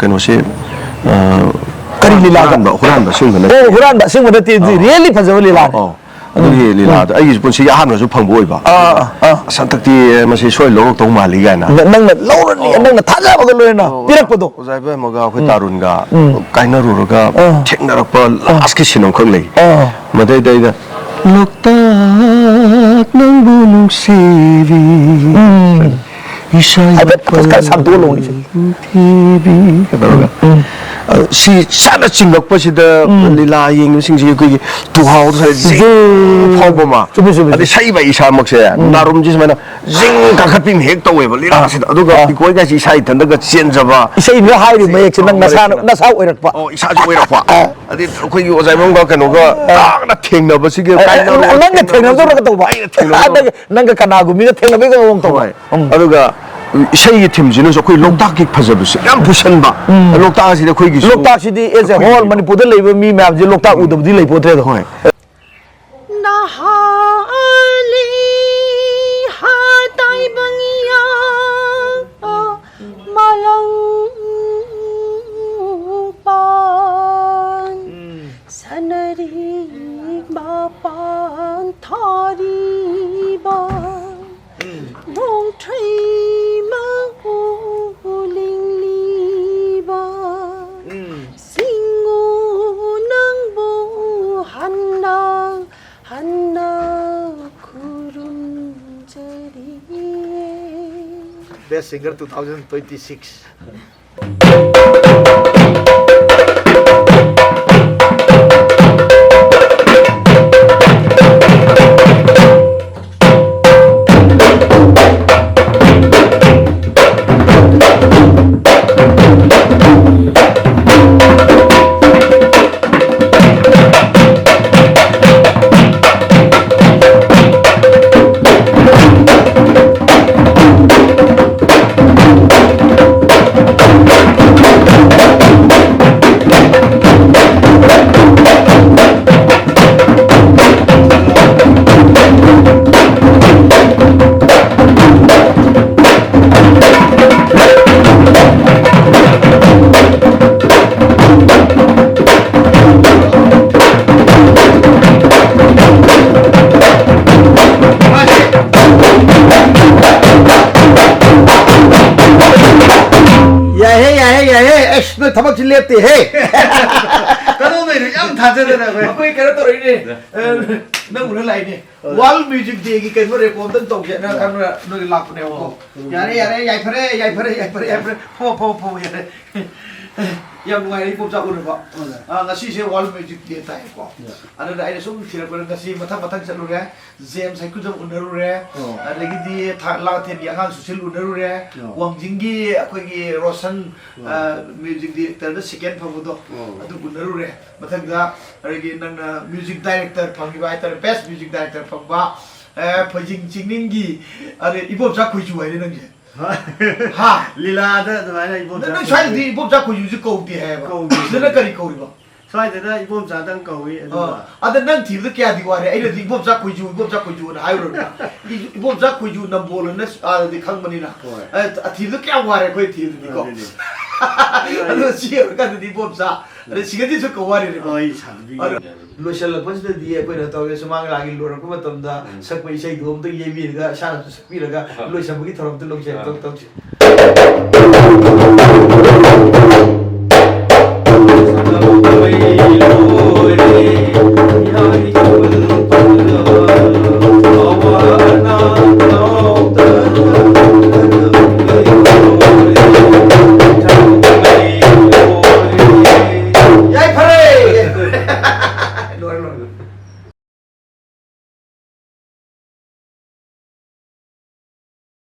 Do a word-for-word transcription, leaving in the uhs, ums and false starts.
ꯀꯩꯅꯣꯁꯦ, ꯑ, ꯀꯔꯤ ꯂꯤꯂꯥꯗ? ꯍꯨꯔꯥꯟꯕ, ꯍꯨꯔꯥꯟꯕ ꯑꯁꯦꯡꯕ ꯅꯠꯇꯦ꯫ ꯑꯣ, ꯍꯨꯔꯥꯟꯕ ꯑꯁꯦꯡꯕ ꯅꯠꯇꯦ, ꯑꯗꯨꯗꯤ ꯑꯥ꯫ Really ꯐꯖꯕ ꯂꯤꯂꯥꯅꯤ꯫ ꯑꯧ, ꯑꯗꯨꯒꯤ ꯂꯤꯂꯥꯗꯣ ꯑꯩꯒꯤꯁꯨ ꯄꯨꯟꯁꯤꯒꯤ ꯑꯍꯥꯟꯕꯁꯨ ꯐꯪꯕ ꯑꯣꯏꯕ꯫ ꯑꯥ, ꯑꯥ, ꯑꯥ꯫ ꯑꯁ, ꯍꯟꯗꯛꯇꯤ ꯃꯁꯤ ꯁꯣꯏ ꯂꯧꯔꯛꯇꯧ ꯃꯥꯜꯂꯤ ꯀꯥꯏꯅ꯫ ꯅ-, ꯅꯪꯅ ꯂꯧꯔꯅꯤ, ꯑꯧ꯫ ꯅꯪꯅ ꯊꯥꯖꯕꯒ ꯂꯣꯏꯅꯅ ꯑꯧ, ꯄꯤꯔꯛꯄꯗꯣ꯫ ꯑꯣꯖꯥ ꯏꯕꯦꯝꯃꯒ ꯑꯩꯈꯣꯏ ꯎꯝ꯫ ꯇꯥꯔꯨꯟꯒ ꯎꯝ꯫ ꯀꯥꯏꯅꯔꯨꯔꯒ ꯑꯥ꯫ ꯊꯦꯡꯅꯔꯛꯄ last ꯀꯤ scene ꯑꯃꯈꯛ ꯂꯩ꯫ ꯑꯥ꯫ ꯃꯗꯩꯗ ꯑꯩꯅ, "ꯂꯣꯛꯇꯥꯛ ꯅꯪꯕꯨ ꯅꯨꯡꯁꯤꯕꯤ, ꯎꯝ꯫ ꯏꯁꯥ ꯍꯥꯏꯐꯦꯠ ꯈꯔ ꯁꯥꯡꯗꯣꯛꯑ ꯂꯧꯅꯤꯁꯦ꯫ ꯅꯨꯡꯊꯤꯕꯤ" ꯇꯧꯔꯒ꯫ ꯎꯝ꯫ ꯑ, ꯁꯤ ꯁꯥꯟꯅ ꯆꯤꯡꯉꯛꯄꯁꯤꯗ ꯎꯝ꯫ ꯂꯤꯂꯥ ꯌꯦꯡꯕꯁꯤꯡꯁꯤꯒꯤ ꯑꯩꯈꯣꯏꯒꯤ ꯇꯨꯍꯥꯎꯗ ꯁ꯭ꯋꯥꯏꯗ ꯖꯤꯡ ꯖꯤꯡ꯫ ꯐꯥꯎꯕ ꯑꯃ꯫ ꯆꯨꯝꯃꯤ, ꯆꯨꯝꯃꯤ, ꯑꯗꯩ ꯆꯨꯝꯃꯤ꯫ ꯁꯛꯏꯕ ꯏꯁꯥꯃꯛꯁꯦ ꯎꯝ꯫ ꯅꯥꯔꯨꯝꯁꯤ ꯁꯨꯃꯥꯏꯅ ꯖꯤꯡ ꯀꯥꯈꯠꯄꯤ ꯑꯃ ꯍꯦꯛ ꯇꯧꯋꯦꯕ ꯂꯤꯂꯥꯁꯤꯗ꯫ ꯑꯥ꯫ ꯑꯗꯨꯒ ꯑꯥ꯫ ꯏꯀꯣꯏꯒꯥꯏꯁꯤ ꯏꯁꯥ ꯏꯊꯟꯇꯒ ꯆꯦꯟꯖꯕ꯫ ꯏꯁꯩꯗꯨꯗ ꯍꯥꯏꯔꯤꯕ ꯁꯤ ꯃꯌꯦꯛꯁꯦ ꯅꯪ ꯅꯁꯥꯅ, ꯃꯌꯦꯛꯁꯤꯅ ꯅꯁꯥ ꯑꯣꯏꯔꯛꯄ꯫ ꯑꯣ, ꯏꯁꯥꯁꯨ ꯑꯣꯏꯔꯛꯄ꯫ ꯑꯥ꯫ ꯑꯗꯩ ꯑꯩꯈꯣꯏꯒꯤ ꯑꯣꯖꯥ ꯏꯕꯨꯡꯒ ꯀꯩꯅꯣꯒ ꯑꯥ꯫ ꯇꯥꯡꯅ ꯊꯦꯡꯅꯕꯁꯤꯒꯤ ꯑ, ꯑ, ꯀꯥꯏꯅꯔꯣ ꯅꯪꯒ ꯊꯦꯡꯅꯕꯗꯧꯅ꯫ ꯊꯦꯡꯅꯗꯧꯔꯒ ꯇꯧꯕ꯫ ꯑꯩꯅ ꯊꯦꯡꯅꯕꯗꯧꯅ꯫ ꯅꯪꯒ, ꯅꯪꯒ ꯀꯅꯥꯒꯨꯝꯕꯤꯒ ꯊꯦꯡꯅꯕꯩ ꯃꯑꯣꯡ ꯇꯧꯕ꯫ ꯍꯣꯏ꯫ ꯎꯝ꯫ ꯑꯗꯨꯒ ꯏꯁꯩꯒꯤ theme ꯁꯤꯅꯁꯨ ꯑꯩꯈꯣꯏ ꯂꯣꯛꯇꯥꯛꯀꯤ ꯐꯖꯕꯁꯦ ꯌꯥꯝ ꯄꯨꯁꯟꯕ꯫ ꯎꯝ꯫ ꯂꯣꯛꯇꯥꯛ ꯑꯁꯤꯗꯤ ꯑꯩꯈꯣꯏꯒꯤꯁꯨ ꯂꯣꯛꯇꯥꯛꯁꯤꯗꯤ as a ꯑꯩꯈꯣꯏꯒꯤ whole ꯃꯅꯤꯄꯨꯔꯗ ꯂꯩꯕ ꯃꯤ ꯃꯌꯥꯝꯁꯦ ꯂꯣꯛꯇꯥꯛ ꯎꯗꯕꯗꯤ ꯂꯩꯄꯣꯠꯇ꯭ꯔꯦꯗꯣ꯫ ꯍꯣꯏ꯫ ꯅꯍꯥꯂꯤ ꯍꯥ ꯇꯥꯏꯕꯪ ꯌꯥ ꯃꯥꯂꯪ ꯄꯥꯟ ꯁꯥꯟꯅꯔꯤ ꯃꯄꯥꯟ ꯊꯥꯔꯤꯕ ꯅꯣꯡꯊ꯭ꯔꯩꯃ ꯎꯂꯤꯡꯂꯤꯕ ꯁꯤꯡꯉꯨ ꯅꯪꯕꯨ ꯍꯟꯅ ꯍꯟꯅ ꯈꯨꯔꯨꯝꯖꯔꯤꯌꯦ꯫ Best Singer two thousand twenty-six. ꯌꯥꯏꯍꯦ, ꯑꯩꯁ, ꯅꯣꯏ ꯊꯕꯛꯁꯤ ꯂꯦꯞꯇꯦꯍꯦ꯫ ꯀꯩꯗꯧꯗꯣꯏꯅꯣ? ꯌꯥꯝ ꯊꯥꯖꯗꯅ ꯑꯩꯈꯣꯏ꯫ ꯑꯩꯈꯣꯏ ꯀꯩꯅꯣ ꯇꯧꯔꯛꯏꯅꯦ꯫ ꯑ, ꯅꯪ ꯎꯅ ꯂꯥꯛꯏꯅꯦ꯫ ꯍꯣꯏ꯫ ꯋꯥꯔꯜ ꯃ꯭ꯌꯨꯖꯤꯛ ꯗꯦꯒꯤ ꯀꯩꯅꯣ ꯔꯦꯀꯣꯔꯗ ꯑꯝꯇꯪ ꯇꯧꯁꯦꯅ ꯍꯣꯏ꯫ ꯈꯟꯕ ꯅꯣꯏꯒꯤ ꯂꯥꯛꯄꯅꯦꯕꯀꯣ꯫ ꯍꯣꯏ꯫ ꯌꯥꯔꯦ, ꯌꯥꯔꯦ, ꯌꯥꯏꯐꯔꯦ, ꯌꯥꯏꯐꯔꯦ, ꯌꯥꯏꯐꯔꯦ, ꯌꯥꯏꯐꯔꯦ꯫ ꯐꯣ, ꯐꯣ, ꯐꯣ, ꯌꯥꯔꯦ꯫ ꯌꯥꯝ ꯅꯨꯡꯉꯥꯏꯔꯦ ꯏꯕꯣꯝꯆꯥ ꯎꯅꯕ꯫ ꯍꯣꯏ꯫ ꯑ, ꯉꯁꯤꯁꯦ ꯋꯥꯔꯜ ꯃ꯭ꯌꯨꯖꯤꯛ ꯗꯦ ꯇꯥꯏꯀꯣ꯫ ꯍꯣꯏ꯫ ꯑꯗꯨꯅ ꯑꯩꯅ ꯁꯨꯝ ꯊꯤꯔꯛꯄꯗ ꯉꯁꯤ ꯃꯊꯪ ꯃꯊꯪ ꯆꯠꯂꯨꯔꯦ꯫ ꯖꯦꯝꯁ ꯍꯩꯀꯨꯖꯝ ꯎꯅꯔꯨꯔꯦ꯫ ꯑꯣ꯫ ꯑꯗꯒꯤꯗꯤ ꯊꯥ-, ꯂꯥꯡꯊꯦꯟꯒꯤ ꯑꯉꯥꯡ ꯁꯨꯁꯤꯜ ꯎꯅꯔꯨꯔꯦ꯫ ꯑꯣ꯫ ꯋꯥꯡꯖꯤꯡꯒꯤ ꯑꯩꯈꯣꯏꯒꯤ ꯔꯣꯁꯟ, ꯑꯣ꯫ ꯑ, ꯃ꯭ꯌꯨꯖꯤꯛ ꯗꯤꯔꯦꯛꯇꯔꯗ ꯁꯦꯀꯦꯟ ꯐꯪꯕꯗꯣ, ꯑꯣ꯫ ꯑꯗꯨ ꯎꯅꯔꯨꯔꯦ꯫ ꯃꯊꯪꯗ ꯑꯗꯒꯤ ꯅꯪꯅ ꯃ꯭ꯌꯨꯖꯤꯛ ꯗꯥꯏꯔꯦꯛꯇꯔ ꯐꯪꯈꯤꯕ ꯍꯥꯏꯇꯥꯔꯦ, ꯕꯦꯁ ꯃ꯭ꯌꯨꯖꯤꯛ ꯗꯥꯏꯔꯦꯛꯇꯔ ꯐꯪꯕ, ꯑ, ꯐꯣꯏꯖꯤꯡ ꯆꯤꯡꯅꯤꯡꯒꯤ, ꯑꯗꯩ ꯏꯕꯣꯝꯆꯥ ꯈꯣꯏꯖꯨ ꯍꯥꯏꯔꯦ ꯅꯪꯁꯦ꯫ ꯍꯥ? ꯂꯤꯂꯥꯗ ꯑꯗꯨꯃꯥꯏꯅ ꯏꯕꯣꯝꯆꯥ ꯅꯪ ꯁ꯭ꯋꯥꯏꯗꯗꯤ ꯈꯣꯏꯖꯨ ꯏꯕꯣꯝꯆꯥ ꯈꯣꯏꯖꯨꯁꯦ ꯀꯧꯗꯦ ꯍꯥꯏꯌꯦꯕ꯫ ꯀꯧꯗꯦ꯫ ꯁꯤꯗꯅ ꯀꯔꯤ ꯀꯧꯔꯤꯕ? ꯁ꯭ꯋꯥꯏꯗꯅ ꯏꯕꯣꯝꯆꯥꯗꯪ ꯀꯧꯏ, ꯑꯗꯨꯒ ꯑꯥ, ꯑꯗ ꯅꯪ ꯊꯤꯕꯗ ꯀꯌꯥꯗꯤ ꯋꯥꯔꯦ? ꯑꯩꯅꯗꯤ ꯏꯕꯣꯝꯆꯥ ꯈꯣꯏꯖꯨ, ꯏꯕꯣꯝꯆꯥ ꯈꯣꯏꯖꯨꯅ ꯍꯥꯏꯔꯨꯔꯕꯅꯤꯅ꯫ ꯏ-, ꯏꯕꯣꯝꯆꯥ ꯈꯣꯏꯖꯨ ꯅꯝꯕꯣꯜ ꯑꯅ ꯁ-, ꯑꯥꯗꯗꯤ ꯈꯪꯕꯅꯤꯅ꯫ ꯍꯣꯏ꯫ ꯑ, ꯑꯊꯤꯕꯗ ꯀꯌꯥꯝ ꯋꯥꯔꯦ ꯑꯩꯈꯣꯏ ꯊꯤꯕꯗꯗꯤꯀꯣ꯫ ꯑꯗꯨꯅꯤ꯫ ꯑꯗꯣ ꯁꯤ ꯌꯧꯔꯀꯥꯟꯗꯗꯤ ꯏꯕꯣꯝꯆꯥ, ꯑꯗ ꯁꯤꯒꯗꯤꯁꯨ ꯀꯧ ꯋꯥꯔꯦꯅꯦꯀꯣ꯫ ꯍꯣꯏ, ꯁꯥꯟꯅꯕꯤꯒꯦ꯫ ꯑꯗꯣ ꯂꯣꯏꯁꯤꯜꯂꯛꯄꯁꯤꯗꯗꯤ ꯑꯩꯈꯣꯏꯅ ꯇꯧꯔꯦ, ꯁꯨꯃꯥꯡ ꯂꯤꯂꯥꯒꯤ ꯂꯣꯏꯔꯛꯄ ꯃꯇꯝꯗ ꯎꯝ꯫ ꯁꯛꯄ ꯏꯁꯩꯗꯨ ꯑꯝꯇꯪ ꯌꯩꯕꯤꯔꯒ ꯏꯁꯥꯅꯁꯨ ꯁꯛꯄꯤꯔꯒ ꯑꯥ꯫ ꯂꯣꯏꯁꯤꯟꯕꯒꯤ ꯊꯧꯔꯝꯗꯨ ꯂꯧꯖꯩ꯫ ꯑꯥ꯫ ꯇꯧ-, ꯇꯧꯁꯤ꯫ ꯌꯥꯏꯐꯔꯦ! ꯂꯣꯏꯔꯦ, ꯂꯣꯏꯔꯦ꯫